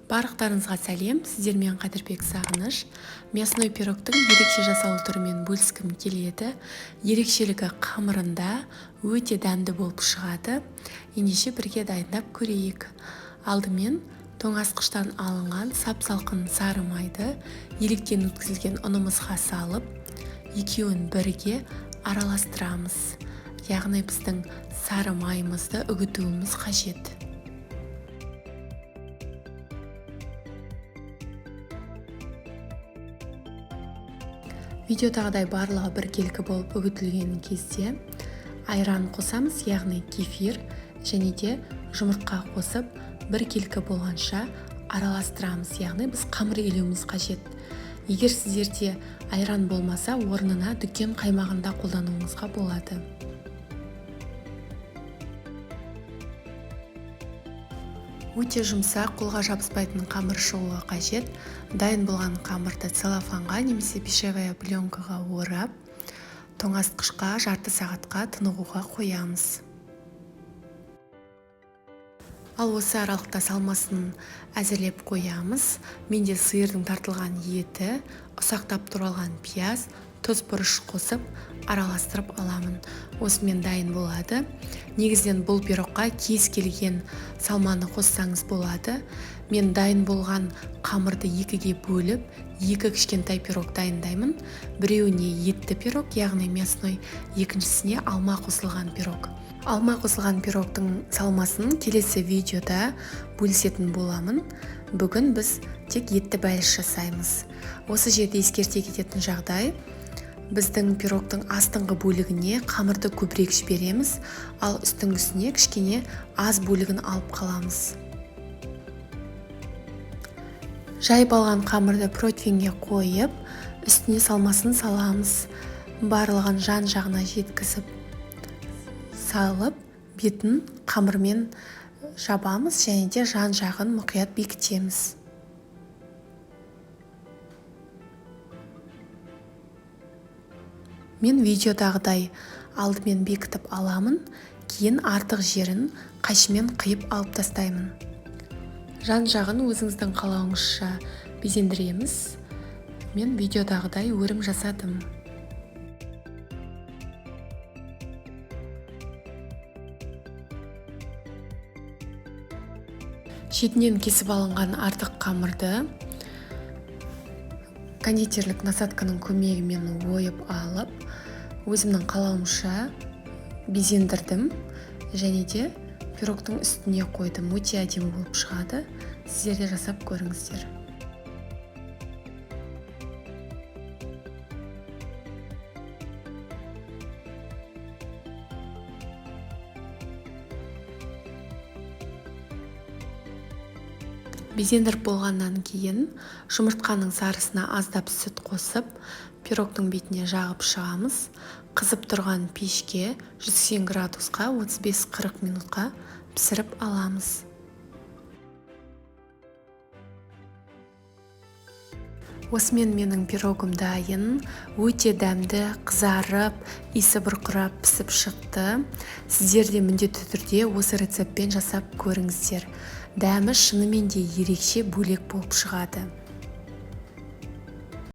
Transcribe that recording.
Барлықтарыңызға сәлем, сіздермен Қадірбек Сағыныш. Мясной пирогтың ерекше жасалу түрімен бөліскім келеді. Ерекшелігі қамырында, өте дәмді болып шығады. Ендеше бірге дайындап көрейік. Алдымен тоңазытқыштан алынған сап-салқын сары майды електен өткізілген ұнымызға салып, екеуін бірге араластырамыз. Яғни біздің сары майымызды үгітуіміз қажет. Видеодағыдай барлығы біркелкі болып үгітілген кезде айран қосамыз, яғни кефир және де жұмыртқа қосып біркелкі болғанша араластырамыз, яғни біз қамыр илеуіміз қажет. Егер сіздерде айран болмаса, орнына дүкен қаймағын да қолдануыңызға болады. Өте жұмсақ, қолға жабыспайтын қамыр шығуы қажет. Дайын болған қамырды целлофанға немесе пищевая пленкаға орап, тоңазытқышқа жарты сағатқа тынығуға қоямыз. Ал осы аралықта салмасын әзірлеп қоямыз. Менде сиырдың тартылған еті, ұсақтап туралған пияз, тұз, бұрыш қосып араластырып аламын. Осымен дайын болады. Негізінен бұл пирогқа кез келген салманы қоссаңыз болады. Мен дайын болған қамырды екіге бөліп, екі кішкентай пирог дайындаймын. Біреуіне етті пирог, яғни мясной, екіншісіне алма қосылған пирог. Алма қосылған пирогтың салмасын келесі видеода бөлісетін боламын. Бүгін біз тек етті бәліш жасаймыз. Осы жерде ескерте кететін жағдай, біздің пирогтың астыңғы бөлігіне қамырды көбірек жібереміз, ал үстіңгісіне кішкене аз бөлігін алып қаламыз. Жайып алған қамырды противеньге қойып, үстіне салмасын саламыз. Барлығын жан-жағына жеткізіп салып, бетін қамырмен жабамыз және де жан-жағын мұқият бекітеміз. Мен видеодағыдай алдымен бекітіп аламын, кейін артық жерін қайшымен қиып алып тастаймын. Жан-жағын өзіңіздің қалауыңызша безендіреміз. Мен видеодағыдай өрім жасадым. Шетінен кесіп алынған артық қамырды кондитерлік насадканың көмегімен ойып алып, өзімнің қалауымша безендірдім және де пирогтың үстіне қойдым. Өте әдемі болып шығады. Сіздер де жасап көріңіздер. Безендіріп болғаннан кейін жұмыртқаның сарысына аздап сүт қосып, пирогтың бетіне жағып шығамыз. Қызып тұрған пешке 180 градусқа 35-40 минутқа пісіріп аламыз. Осымен менің пирогым дайын. Өте дәмді, қызарып, иісі бұрқырап пісіп шықты. Сіздер де міндетті түрде осы рецептпен жасап көріңіздер. Дәмі шынымен де ерекше бөлек болып шығады.